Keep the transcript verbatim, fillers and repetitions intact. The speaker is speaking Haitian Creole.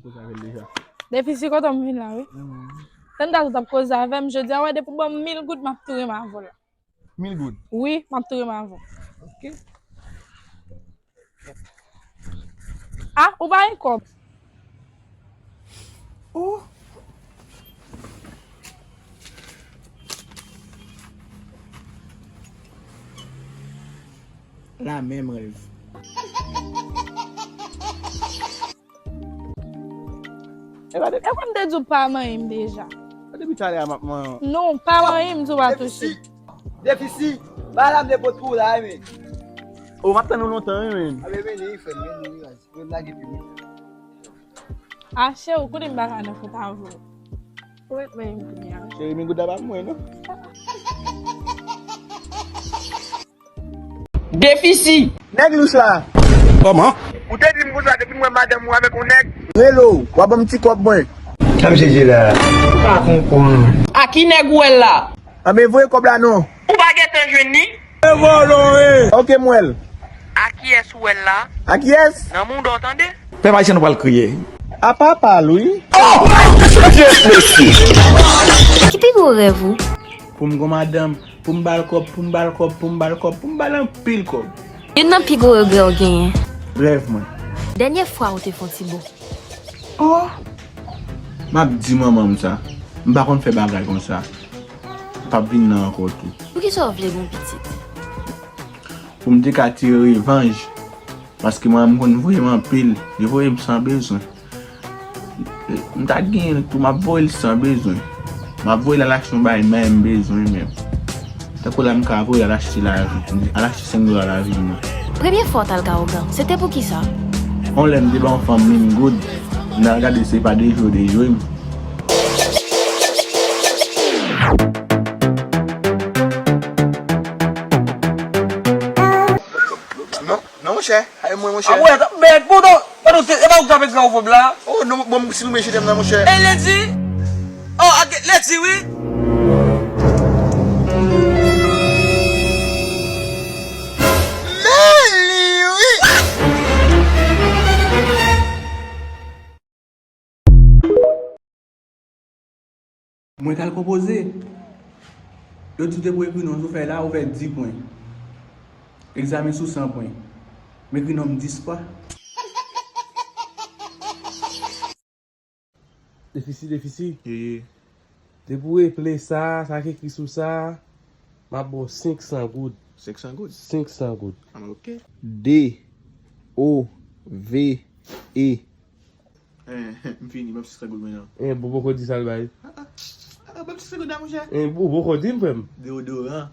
Koze avè l deja. Defisi, kote m vin la, wi. Tann dat ou t ap koze avè m, jodi a, wè, depi w ban m mil goud, m ap tou renmen avè w la. Mil goud? Wi, m ap tou renmen avè w. Ok. Ah, ou pa gen kòb? Oh. La menm rèv. E pa de- E kòm te di w pa manyen m deja. E depi talè a m ap manyen w. Non, pa manyen m, di w pa touche. Defisi. Defisi. Ba la m te pot pou w la, men. O, m ap tann ou lontan, wi, men. A, men, men, li fè, men, li raz. Mwen lage pi vit. A, cheri, ou konnen m pa ka nan kont avè w. Ou ret manyen m kounye a. Cheri, men goud la pa pou mwen, non. Defisi! Nèg louch la! Kòman? Ou te di m konsa depi m wè madanm ou avèk yon nèg. Rele w, w a ban m ti kòb mwen. Sa misye di la? M pa konprann. A ki nèg ou wè l la? Anben voye kòb la non. Ou pa gentan jwenn li? E vòlò e! Ok, m wè l. A kiyès ou wè l la? A kiyès? Nan mouda w tande? Pèp ayisyen nou pral kriye. A papa l wi. Oh my goodness, mesye! Ki pi gwo rèv ou? Pou m gon madanm, pou m ba l kòb, pou m ba l kòb, pou m ba l kòb, pou m ba l anpil kòb. Youn nan pi gwo regrè w genyen? Rèv mwen. Dènye fwa ou te fè yon ti bo? Oh! M ap di manman m sa. M pa konn fè bagay konsa. M p ap vin nan ankò tou. Poukisa w vle gon pitit? Pou m te ka tire revanj. Paske manman m konn voye m anpil. Li voye m san bezwen. M ta genyen l tou, m ap voye l san bezwen. M ap voye l al achte yon bagay m menm bezwen menm. Tankou la m ka voye l al achte lavi, al achte senk dola lavi mwen. Premye fwa w t al Gaogan, se te pou kisa? On lè m te ba yon fanm mil goud, m t al gade se pa de jwe w te jwe m. Non, non, monchè. Ay, mwen, monchè. A, mwen, mèd, bon, non, non, se, e pa ou k t ap ekri a ou vòb la? Oh, non, bon, m siprimen je t'aime nan, monchè. E Lady? Oh, ak Lady, wi. Lady, wi. Mwen t al konpoze. Yo di w te pou ekri non sou fèy la, ou fè dis pwen. Egzamen sou san pwen. M ekri non m dis fwa. Defisi, Defisi. Ye, ye. Depi w reple sa, sa k ekri sou sa, m ap ba w senk san goud. Senk san goud? Senk san goud. Ah, ok. D, O, V, E. Eh, m fini, ban m senk san goud mwen an. Eh, bon, poko di sa l bay. Ah, ah. Ah, ah, ban m senk san goud la, monchè. Eh, bon, poko di m, frè m. Deodoran.